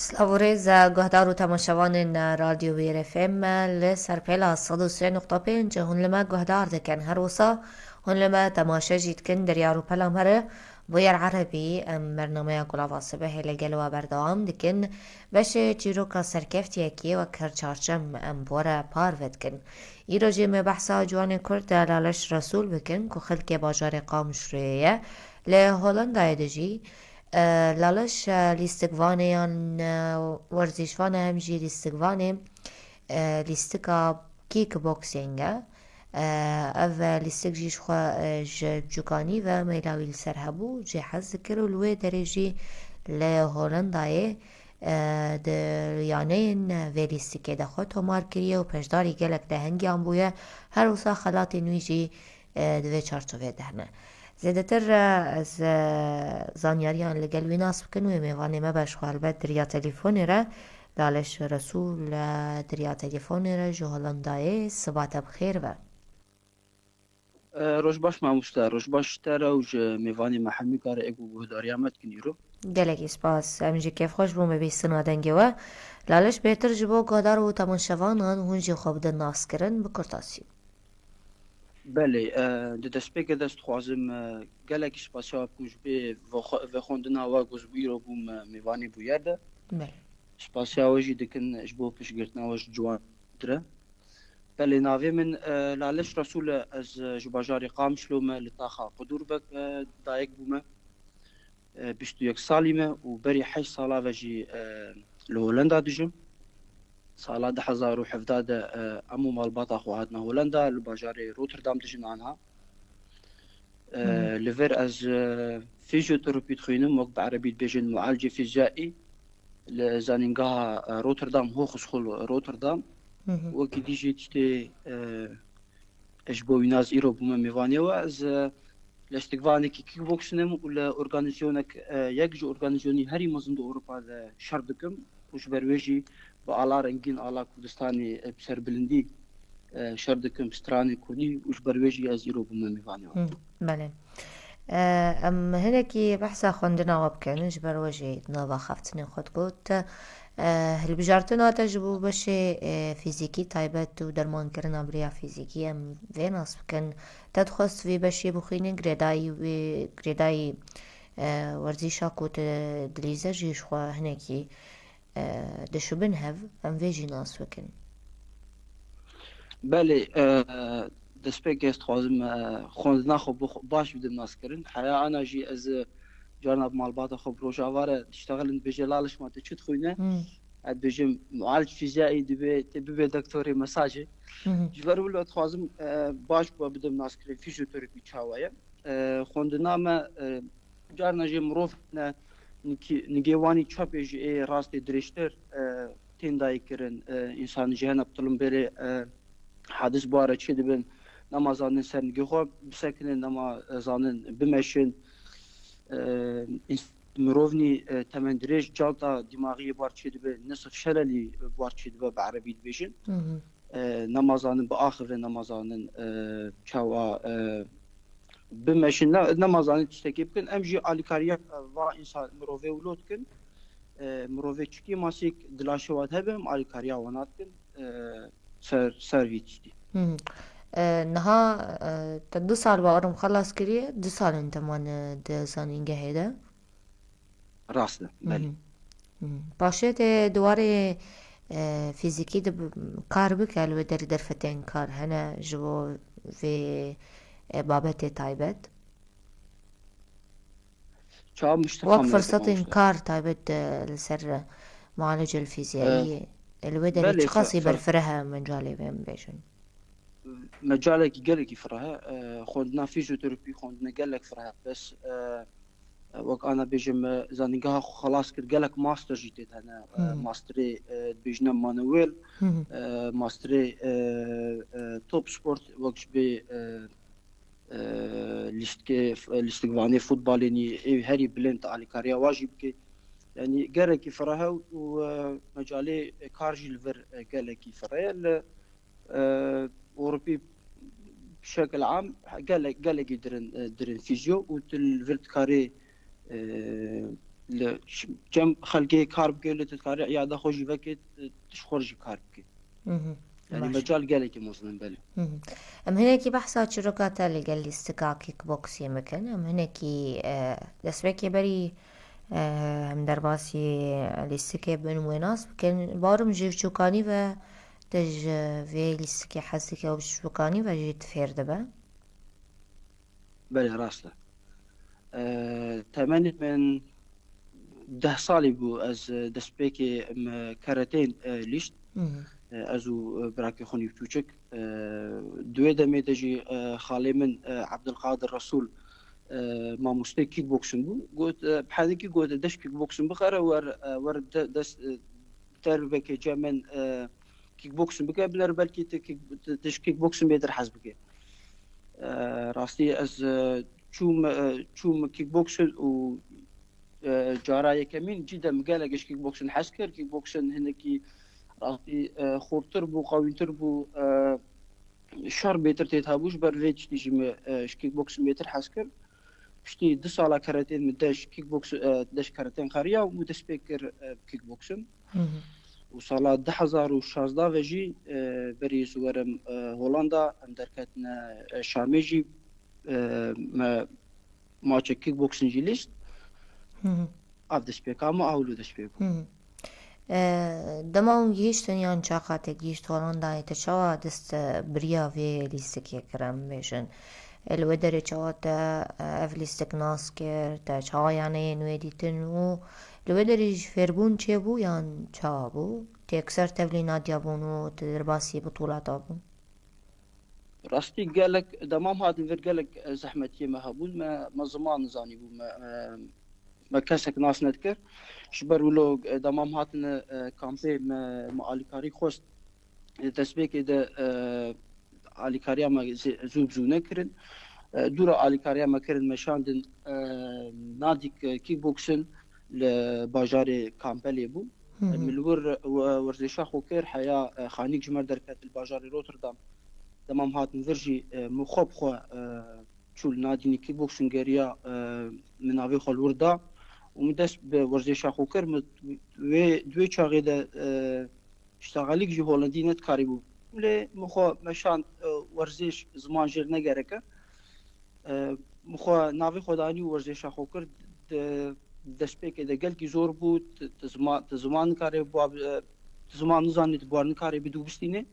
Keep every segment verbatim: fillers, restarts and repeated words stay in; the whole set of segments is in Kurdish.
Silav û rêz, e, guhdar û temaşevanên, e, Radyo Wîr F M, e, li ser pêla sed û sê nokta pênc hûn li me guhdar dikin. Her wisa hûn li me temaşe jî dikin deryar û pela me re. Bûyer Erebî, em bernameya Gulava Sibehê li gel we berdewam dikin. Beşê çîroka serkeftiyekê wek her çarşem em bi we re parve dikin. Îro jî me behsa ciwanê Kurd, e, Laleş Resûl bikin ku xelkê bajarê Qamişloyê ye. Li Holandayê dijî. E, Laleş, e, lîstikvanê yan, e, werzîşvan e, hem jî lîstikvanê, e, lîstika kickboxing e. E, ev, e, lîstik jî ji xwe, e, ji cukanî ve meyla wî li ser hebû, jê hez dikir û li wê derê jî li Holandayê, e, di yaneyên vê lîstikê de xwe tomar kiriye û pejdarî gelek lehengiyan bûye. Her wisa xelatên wî jî e, di vê çarçoveyê de hene. Zêdetir, e, ez, e, zanyariyan li gel wî nas bikin wê mêvanê me be ji xwe helbet di riya telefonê re. Laleş Resûl, e, di riya telefonê re ji Holandayê, siba te bi xêr be. E, roj baş mamoste, roj baş ji te re û ji mêvanê me hemî kare ê ku guhdariya me dikin îro. Gelekî spas. Em jî kêfxweş bûn bi bîstina dengê we. Laleş, bêtir ji bo guhdar û temaşevanan hûn jî xwe bidin naskirin bi kurtasî. Belê, e, di destpêkê de ez dixwazim, e, gelekî spasiya we bikim ji bê vexwe-, vexwendina we ku ji bo îro bûm, e, mêvanê bûyer de. Belê. Spasiya we jî dikin ji bo piştgirtina we ji ciwan re. Belê, navê min, e, Laleş Resûl e, ez, e, ji bajarê Qamişlo me li taxa Qudûrbek, e, dayik bûme. E, bîst û yek salî me û berî heşt sala ve jî, e, li Holenda dijim. Sala du hezar û hevdeh de, e, em û malbata xwe hatine Holenda, li bajarê Rotterdam dijin anha. E, Hı hı. Li vir ez, e, fîzyoterapî dixwînim, wek bi erebî dibêjin mualcê fîzyaî. Li zanîngeha, e, Rotterdam, Hogeschool Rotterdam. Hı hı. Wekî dî jî tiştê, e, ji bo wîna ez îro bûme mêvanê we. Ez, e, leştikvanekî kickboxing im û li organîzasyonek, e, yek ji organîzasyonî herî mezin di Ewropa de şer dikim û ji ber wê jî bi ala rengîn, ala Kurdistanê, e, bi serbilindî, e, şer dikim bi stranê kurdî û ji ber wê jî ez îro bûme mêvanê we. Hı, belê. E, em hinekî behsa xwendina we bikin, ji ber we jî di nava xeftinê xwe digot. E, hilbijartina te ji bo beşê, e, fîzîkî taybet û dermankirina bi riya fîzîkî em vê nas bikin. Te dixwest vê beşê bixwînin, girêdayî wê, girêdayî, e, werzîşa ku tu dilîze jî ji xwe hinekî, e, dişibin hev, em vê jî nas bikin. Belê, e, destpêkê ez dixwazim, e, xwendina xwe bo xwe baş bidim naskirin. Heya ana jî ez, e, carna bi malbata xwe bi Rojava re diştexilin, dibêje, Laliş, ma tu çi dixwîne? Hmm. Ez dibêjim, mualc fîzyayî, dibê te bibe doktorê mesajê. Hı hı. Ji ber wilo dixwazim, e, baş bi we bidim naskirin, fîzyoterapî çawa ye. E, xwendina me, e, carna jê mirov ne, nigê-, nigêwanî çepê ji ê rastê dirêjtir, e, tên dayik kirin. E, însan jî hene bi tilimbêrê, e, hadis bare çê dibin, nema zanin ser nigê xwe bisekinin, nema, e, zanin bimeşin. E, ins-, mirovnî, e, temendirêj, calta dimağiyê bar çê dibe, nisf şelelî bar çê dibe bi erebî dibêjin. Hı hı. E, nema zanin biaxivin, nema zanin, e, çawa, e, bimeşin, ne, nema zanin tiştekê bikin. Em jî alîkariya, e, va însan mirovê wilo dikin. E, mirovê çikî masîk di laşê wan hebe, em alîkariya wan dikin, e, ser, ser vî tiştî. Hı hı. E, niha, e, te du sal bawerim xelas kiriye, du salên te mane di zanîngehê de. Rast e, belê. Hı hı. Hı hı. Paşê tê di warê, e, fîzîkî de bi-, kar bike, li wê derî derfetên kar hene ji bo vê, e, babetê taybet? Çawa miştiqa Wek me firsetên mamoste? Kar taybet, e, li ser, e, mualecel fîzyayî, e, li wê derê belê, çiqasî fir-, fir-, berfireh e mecalê vê em bêjin? Mecalekî gelekî fireh e. E, xwendina fîzyoterapî xwendina gelek fireh e. Bes, e, e, wek ana bêjim, e, zanîngeha xwe xelas kir, gelek master jî tê de hene. E, hı hı. Masterê, e, dibêjine Manuel, hı hı, e, masterê, e, e, top sport, wek ji bê, e, e, lîstikê, lîstikvanê futbalê nî ê herî bilind alîkariya wa jî bike. Yanî gelekî fireh e û, e, mecalê kar jî li vir, e, gelekî fireh e. Li, e, Ewropî bi şekil am gelek, gelekî dirin, e, dirin fîzyo û tu li vir dikarê, e, li ş- cem xelkê kar bike, lê tu dikarî îyada xwe jî veke, tu ji xwe jî kar bike. Mhm. Yani Baş. Mecal gelekî mezin in, belê. Mhm. Em hinekî behsa çîroka te li gel lîstika kickboxê bikin. Em hinekî, e, destpêkê berî, e, em derbasî lîstikê bin wê nas bikin. Barim ji çûkanî ve te ji vê lîstikê hez dike û ji çûkanî ve jî tu fêr dibe. Belê, rast e. E, temenê min deh salî bû ez, e, destpêkê me keretên, e, lîşt. Mhm. E, ez û, e, birakê xwe nîvçûçik. E, di wê demê de jî, e, xalê min, e, Abdulkadir Resul, e, mamostê kickboxing bû. Got, e, bi hedikî got, "Deş kickboxing bixere, wer, e, wer de-, dest, e, derveke cem min, e, kickboxing bike, biner belkî tu kick-, tu, tu ji kickboxing bêtir hez bike." E, rastî ez, e, çûm, e, çûm kickboxing û, e, cara yekemîn cî de min gelek ji kickboxing hez kir. Kickboxing hinekî rastî, e, xurtir bû, qewîntir bû, e, şer bêtir tê de hebû. Ji ber vê tiştî jî min, e, ji kickboxing bêtir hez kir. Piştî du sala keretên min deş kickbox-, e, deş keretên xeriya û min dest pê kir, e, kickboxing. Hı hı. Û sala du hezar û şazda ve jî, e, berî ez werim, e, Holanda, em derketine, e, Şamê jî, e, me maçek kickboxing jî lîst. Hı hı. Ev destpêka me, ew li destpê bû. Hı hı. E, dema hûn gihîştin yan çaqa te gihîşt Holandayê, te çawa dest, e, biriya vê lîstikê kir, em bêjin? E, li wê derê çawa te, e, ev lîstik nas kir, te çawa yaneyên wê dîtin û li wê derê jî fêrbûn çêbû yan çawa bû? Tê yekser tevlî nadiyabûn û te derbasî bitûlata bûn? Rastî gelek, dema em hatin vir gelek, e, zehmetiyê me hebûn, me, me ziman nizanîbû, me, e, me kesek nas nedikir. Ji ber wilo, e, dema em hatine, e, kampê me, me alîkarî xwest, e, destpêkê de, e, alîkariya me zê-, zû bi zû nekirin. E, dûra alîkariya me kirin, me şandin, e, nadîk, e, kickboxing li bajarê Kampelê bû. Hı hı. Min li wir we-, werzêşa xwe kir, heya, e, xanîk ji me derket li bajarê Rotterdam. Dema em hatin vir jî, e, min xwe bi xwe, e, çû li nadînî kickboxing geriya, e, min navê xwe li wir da û min dest bi werzêşa xwe kir. Min wê, di wê çaxê de, e, ştaxelîk jî Holandî nedikarîbû. Lê min xwe meşand, e, werzêş, ziman jêr negereke. E, min xwe navê xwe danî û werzêşa xwe kir. Di destpêkê de gelkî zor bû. Ti, ti zima-, ti ziman nikarê bi-, e, ti ziman nizanî, ti buhar nikarê bidû bistînê.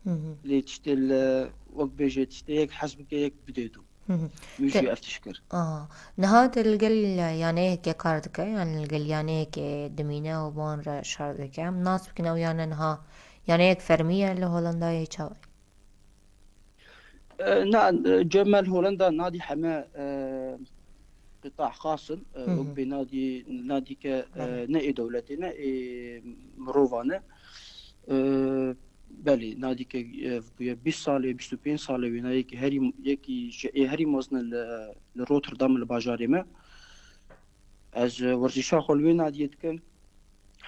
Hı hı. Lê tiştê li, wek bêje, tiştê yek hez bike, yek bidê dû. Hı hı. Min jî ev tişt kir. Aha. Niha te li gel yaneyekê kar dike, yan li gel yaneyekê dimîne û bi wan re şer dike? Em nas bikin ew yane niha yaneyek fermî ye li Holandayê, çawa? E, na, e, cem me li Holanda nadî heme, e, qita xas in, e, Hı hı. wek bê nadî, nadî ke, e, Belê. ne ê dewletê ne, ê mirovan e. E, belê, nadî ke, e, bûye bîst salê, bîst û pênc salê wêna yekî herî, yekî ji ê herî mezin e li, li Rotterdam li bajarê me. Ez, e, werzîşa xwe li wê nadiyê dikim.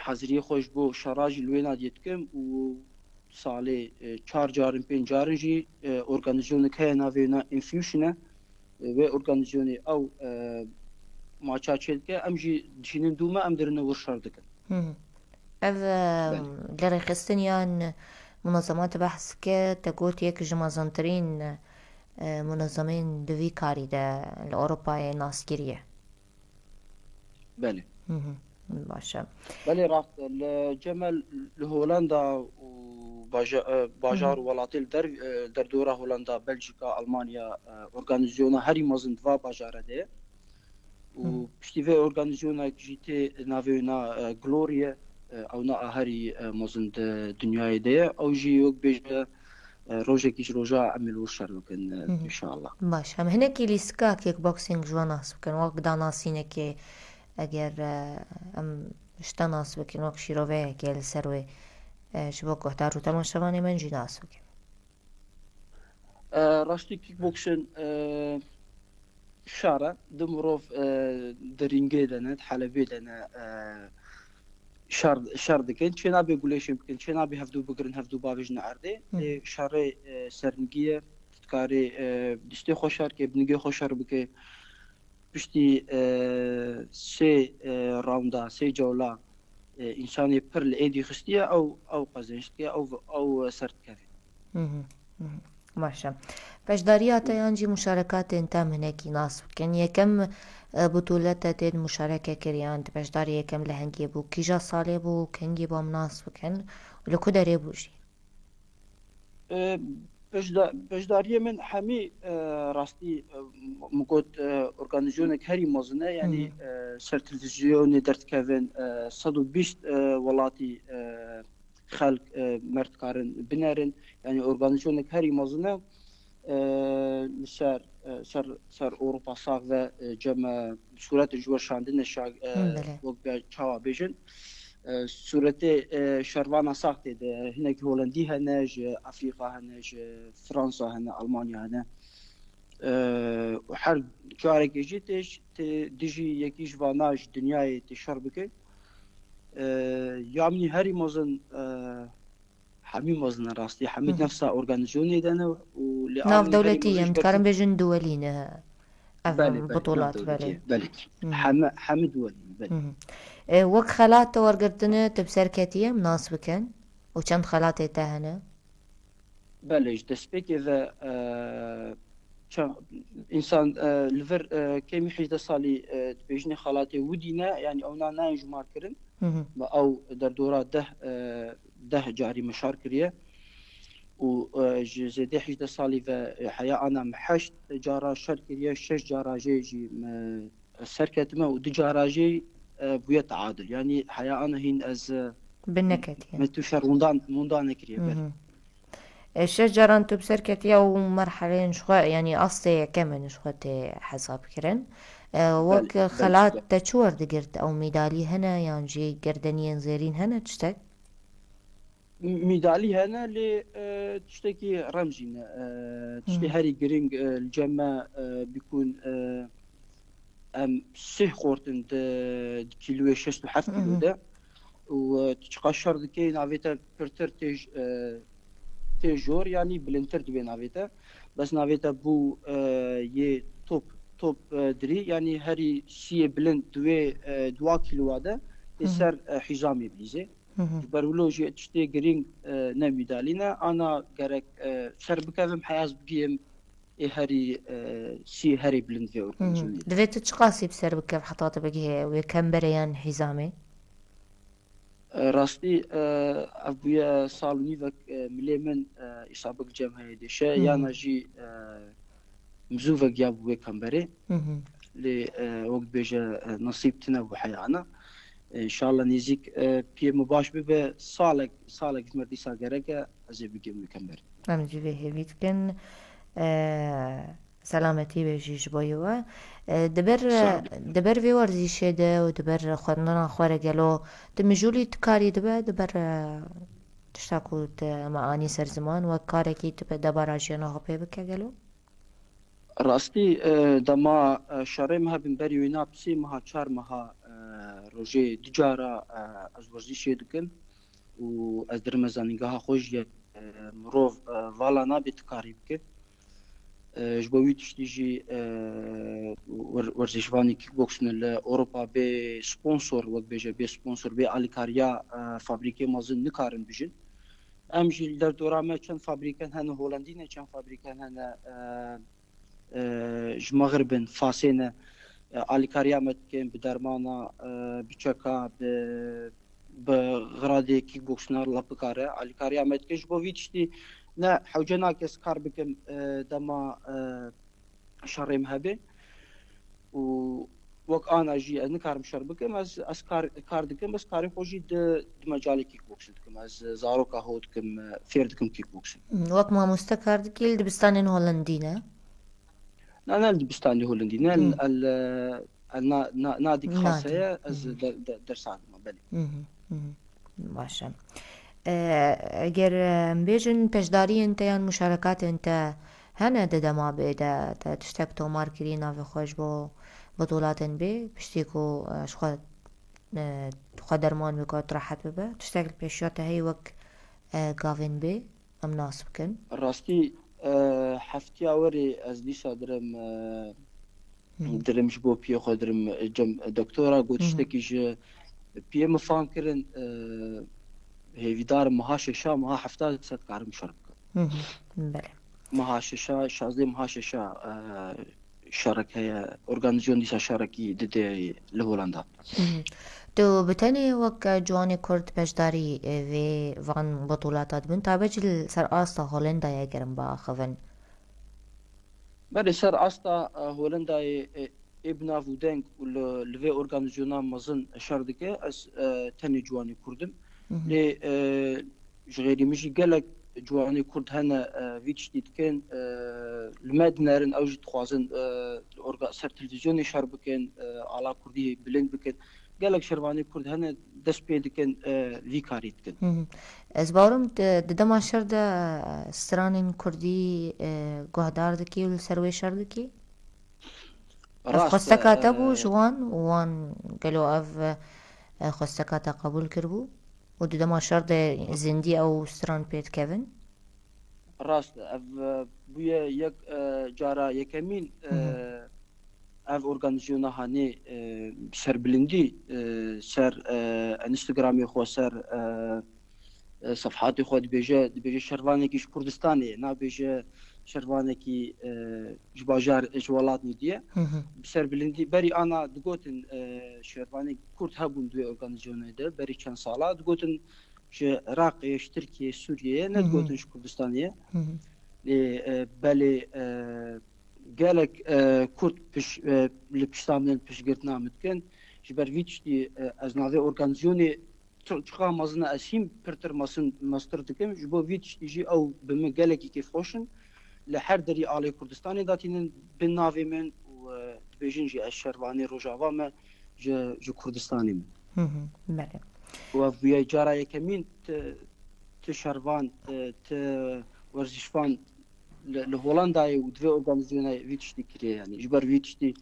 Heziriyê xwe ji bo şera jî li wê nadiyê dikim û salê, e, çar carin, pênc carin jî, e, organîzasyonek heye navê wina Infusion e. E, wê organîzasyonê ew, e, maça çêdike, em jî dijînin dû me, em dirine wir şer dikin. Hı hı. Ev, e, Belê. li rêxistin yan munezema te behs dike, te got yek ji mezintirîn, e, munezemên di vî karî de li Ewropayê nasgirî ye. Belê. Hı hı. Baş e. Belê, rast e. Li cem me li Holanda û baja-, e, bajar Hı hı. û welatê li der-, e, derdora Holanda, Belçîka, Almanya, e, organîzasyona herî mezin di va bajare de ye. Û Hı hı. piştî vê organîzasyonek jî tê navê wina, e, Glorie, e, ewna a herî, e, mezin di dinyayê de ye. Ew jî wek bêje, e, rojekî ji roja em ê li wir şer bikin, e, Hı hı. înşallah. Baş. Em hinekî lîstika kickboxing ji we nas bikin. Wek danasînekê eger, e, em ji te nas bikin, wek şîroveyekê li ser wê, e, ji bo guhdar û temaşevanê me jî nas bikin. E, rastî kickboxing, e, şer e. Du mirov, e, di rîngê de ne, di helebê de ne, e, şer, şer dikin. Çê nabe guleşên bikin, çê nabe hevdû bigirin, hevdû bavêjin erdê. Hı. Lê şerê, e, sernigî ye. Tu dikarê, e, distê xwe şer ke, binigê xwe şer bike. piştî, e, sê, e, rounda, sê cewla, e, însanê pir li êdî xistiye, ew, ew qezenc dike, ew, ew ser dikeve. Mhm, mhm. Baş e. Beşdariya te yan jî muşarekatên te em hinekî nas bikin. Yekem, e, butûle te tên muşareke kiriyan, tu beşdarî yekem lehengê bû. Kîja salê bû, kengî bû em nas bikin. Li ku derê bû jî? E, beşda-, beşdariyê min hemî, e, rastî, e, min got, e, organîzasyonek herî mezin e, yanî, Hmm. e, ser televîzyonê derdikevin, e, sed û bîst, e, welatî, e, xelk, e, me dikarin binerin. Yanî organîzasyonek herî mezin e, e, li ser, e, ser, ser Ewropa sax ve, e, cem e, sûretê ji we şandine şa-, e, Hmm, belê. wek be çawa bêjin. E, sûretê, e, şervana sax tê de. Hinekî Holandî hene, ji Afrîka hene, ji Fransa hene, Almanya hene. E, û her carekê jî tê, tê dijî yekî ji vana ji dinyayê tê şer bike. E, ya min herî mezin, e, hemî mezin e rastî. Hemî Hı hı. nefsa organîzasyonek de ne û li Nav alî herî dewletî mezin em ji ber dikarin bêjin duwelî ne. Ev Belê, belê, bitolat, nav dewletî, belê. belê. Hı hı. Hemî, hemî duwelî, belê. Hı hı. E, wek xelat te wergirtine, tu bi ser ketiye em nas bikin? Û çend xelatê te hene? Belê, ji destpêkê ve, e, ça-, însan, e, li vir, e, kêmî hejdeh salî, e, dibêjinê xelatê widî ne, yanî ew na nayên jumar kirin. Hı hı. Me ew derdora deh, e, deh carî me şar kiriye. Û, e, ji zêdê hejdeh salî ve, e, heya ana me heşt cara şer kiriye, şeş cara jê jî me ser ketime û du cara jê, e, bûye teadil. Yanî heya ana hîn ez, e, Bi neketiye. me tu şer windan, winda nekiriye, Hı belê. hı. E, şeş caran tu bi ser ketiye û merheleyên ji xwe, yanî astê yekem in ji xwe tê hesab kirin. E, Belê, wek belê, xelat belê. te çi werdigirt? Ew mîdalî hene yan jî girdeniyên zêrîn hene tiştek? M-, mîdalî hene lê, e, tiştekî remzî ne. E, tiştê Hı. herî giring, e, li cem me, e, bikûn, e, em sih xortin di, di kîloyê şeşt û heft kîlo Hı hı. de. Û, e, tu çiqas şer dikey, navê te pirtir tê j-, e, tê jor, yanî bilindtir dibe navê te. Bes navê te bû, e, yê top, top, e, dirî, yanî herî siyê bilind di wê, e, di wa kîlowa de tê Hı hı. ser, e, hîzamê bilîzê. Hı hı. Ji ber wilo jî tiştê girîng, e, ne mîdalî ne, ana gerek, e, ser bikevim, heya ez bigihim ê herî, e, siyê herî bilind vê Hı hı. organîzasyoyê. Divê tu çiqasî bi ser bikev heta tu bigihê wê kemberê yan hîzamê? E, rastî, e, ev bûye sal û nîvek, e, milê min, e, îsabik cem heye dêşe, Hı hı. yana jî, e, mizûvek ya bû wê kemberê. Hı hı. Lê, e, wek dibêje, e, nesîb tune bû heyana. E, înşallah nêzîk, e, piyê min baş bibe, salek, salek ji me dîsa gerek e, ez ê bigêm wê kemberê. Em jî vê hêvî dikin. E, Selametî be jî ji bo we. E, di ber, Sağ ol. di ber vê werzîşê de û di ber xwendina xwe re gelo tu mijûlî tu karî dibe, di ber, e, tişta ku te me anî ser ziman wek karekî tu bi debara jiyana xwe pê bike gelo? Rastî, e, dema, e, şerê me hebin berî wêna bi sê meha, çar meha, e, rojê du cara, e, ez werzîşê dikim û ez dirim zanîngeha xwe jî, e, mirov, e, vala nabe tu karî bike. E, ji bo wî tiştî jî, e, wer-, werzîşvanê kickboxinê li Ewropa bê sponsor, wek bêje bê sponsor, bê alîkariya, e, fabrîkê mezin nikarin bijin. Em jî li derdora me çend fabrîken hene Holandî ne, çend fabrîken hene, e, e, ji Mexribin, Fasê ne, e, alîkariya me dikin bi dermana, e, bi çeka, bi, bi xiradê kickboxina lapika re alîkariya me dikin. Ji bo vî tiştî ne hewce nake ez kar bikim, e, dema, e, şerê me hebe. Û wek ana jî ez nikarim şer bikim, ez, ez kar, kar dikim, ez karê xwe jî di, di mecalê kickboxê dikim. Ez zaroka xwe dikim, fêr dikim kickboxê. Hmm, wek mamoste kar dikî li dibistanên Holandî ne? Na, ne li dibistanê Holandî, ne Hmm. el, el, el na, na, nadîk xas Nadî. heye, ez Hmm. der, der, dersa dima, belê. Mhm, mhm. Baş e. E, eger, e, em bêjin beşdariyên te yan muşarekatên te hene di dema bê de te tiştek tomar kirî navê xwe ji bo bitolatên bê, piştî ku, e, ji xwe, e, xwe derman bike û tu rehet bibe, tiştek li pêşiya te heye wek, e, gavên bê, em nas bikin? Rastî, e, heftiya werê ez dîsa dirim, e, Dirim ji bo piyê xwe dirim cem doktora, got tiştekî ji piyê min fam kirin, e, hêvîdar im meha şeşa, meha hefta ser dikarim şer bikim. Hı hı. Belê. Meha şeşa, şazdeh meha şeşa, e, şerek heye, organîzasyon dîsa şerekî dide li Holanda. Tu bi tenê wek ciwanê Kurd beşdarî, e, vê van betûlata dibin, tabe jî li ser asta Holendayê gerin biaxivin? Belê, ser asta, e, Holendayê, e, ê bi nav û deng û li, li vê organîzasyona mezin şer dike, ez, e, tenê ciwanê Kurd im. Lê, e, ji xêrî min jî gelek ciwanê Kurd hene, e, vî tiştî dikin, e, li me dinerin, ew jî dixwazin, e, orga-, ser televîzyonê şer bikin, e, ala Kurdî bilind bikin. Gelek şervanê Kurd hene dest pê dikin, e, vî karî dikin. Hı hı. Ez bawerim di, di dema şer de, e, stranên Kurdî, e, guhdar dikî û li ser wê şer dikî? Ev Rast e, xwesteka te bû e, ji wan û wan gelo ev, e, xwesteka te qebûl kiribû û di dema şer de zindî ew stran pê dikevin? Rast e, ev, e, bûye yek, e, cara yekemîn, e, Hı hı. ev organîzasyona hanê, e, serbilindî, e, ser, e, Instagramê xwe, ser, e, e, sefhatê xwe dibêje, dibêje şervanekî ji Kurdistanê ye, nabêje şervanekî, e, ji bajar, ji welat nediye. Hı hı. Bi serbilindî, berî ana digotin, e, şervanê Kurd hebûn di wê organîzasyonê de, berî çend sala digotin ji Iraqê, ji Tirkiyê, Sûriyeyê, Hı hı. nedigotin ji Kurdistanê ye. Hı hı. Lê, e, belê, e, gelek, e, Kurd piş-, e, li pişta min, piştgirtina min dikin. Ji ber vî tiştî, e, ez navê organîzasyonê çi-, çiqa mezin e, ez hîn pirtir mezin, mestir dikim. Ji bo vî tiştî jî ew bi min gelekî kêfxweş in. Li her derî alê Kurdistanê datînin bin navê min û, e, dibêjin jî ez şervanê Rojava me, ji, ji Kurdistanê me. Hı hı, belê. Û ev bûye cara yekemîn ti, ti şervan, e, ti werzîşvan li, li Holandayê û di vê organîzasyonê vî tiştî kiriye, yanî ji ber vî tiştî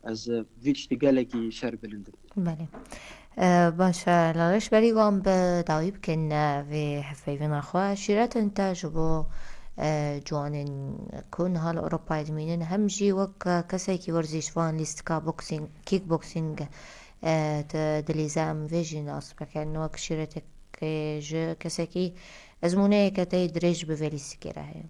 ez, e, vî tiştî gelekî serbilind im. Belê. E, baş e, Laleş, berî wan bi dawî bikin, e, vê hevpeyvîna xwe. Şîretên te ji bo, e, ciwanên ku niha li Ewropayê dimînin, hem jî wek, e, kesekî werzîşvan lîstika boksîng, kickboksîng, e, tu dilîze em vê jî nas bikin. Wek şîretekê ji kesekî ezmûneyeke te yê dirêj bi vê lîstikê re heye.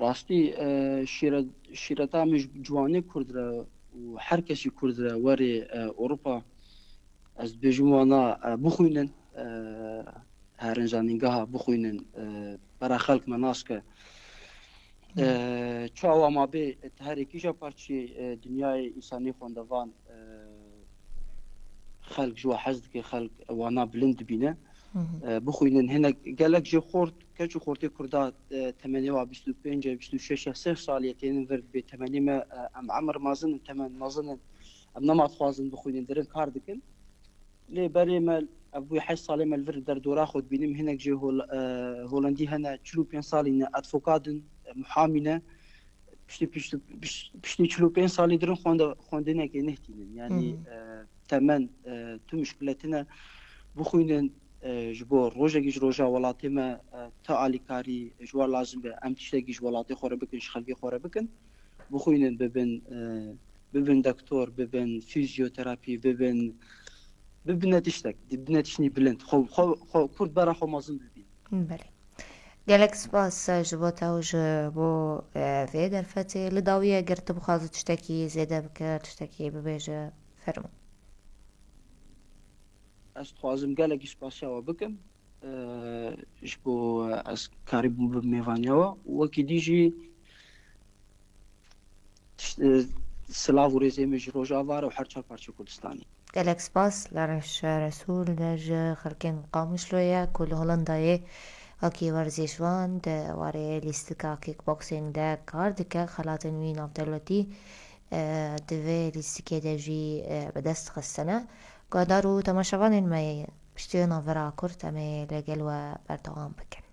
Rastî, e, şîret-, şîreta min ji ciwanê Kurd re û her kesî Kurd re werê, e, Ewropa, ez dibêjim wana, e, bixwînin, e, herin zanîngeha bixwînin, e, bera xelk me nas ke. E, çawa ma bê, e, ti herê kîja parçeyê, e, dinyayê însanê xwendevan, e, xelk ji we hez dike, xelk wana bilind dibîne. Hı hı. E, bixwînin, hinek gelek jê xort, keç û xortê Kurda, e, temenê wa bîst û pênc e, bîst û şeş e, sih salî ye tênin vir, bê temenê me, e, em emir mezin in, temen mezin in. Em nema dixwazin bixwînin, dirin kar dikin. Lê berê me, ev bûye heşt salê me li vir derdora xwe dibînim. Hinek jê Hol-, e, Holandî hene, çil û pênc salî ne, advokat in, e, muhamî ne. Piştî, piştî, piş-, piştî çil û pênc salî dirin xwende-, xwendinekê nehtînin. Yanî, Hı hı. e, temen, e, tu muşkile tine bixwînin, e, ji bo rojekî ji roja welatê me, e, ti alîkarî ji we lazim be, em tiştekî ji welatê xwe re bikin, ji xelkê xwe re bikin. Bixwînin, bibin, e, bibin doktor, bibin fîzyoterapî, bibin, bibine tiştek, bibine tiştî bilind. Xwe, xwe, xwe Kurd bera xwe mezin bibîn. Belê. Gelek spas ji bo te û ji bo, e, vê derfetê. Li dawiyê eger tu bixwazî tiştekî zêde bike, tiştekî bibêje, fermû. Ez dixwazim gelekî spasiya we bikim, e, ji bo ez karîbûm bibim mêvaniya we. Wekî dî jî tişt-, e, silav û rêzê min ji Rojava re û her çar parçe Kurdistanê. Gelek spas, Laleş Resûl ji xelkên Qamişloyê ye ku li Holandayê wekî werzîşvan di warê lîstika kickboxing de kar dike. Xelatên wî navdewletî, e, di vê lîstikê de jî, e, bi dest xistine. Guhdar û temaşevanên me yên piştî wê navbera kurt em ê li gel we berdewam bikin.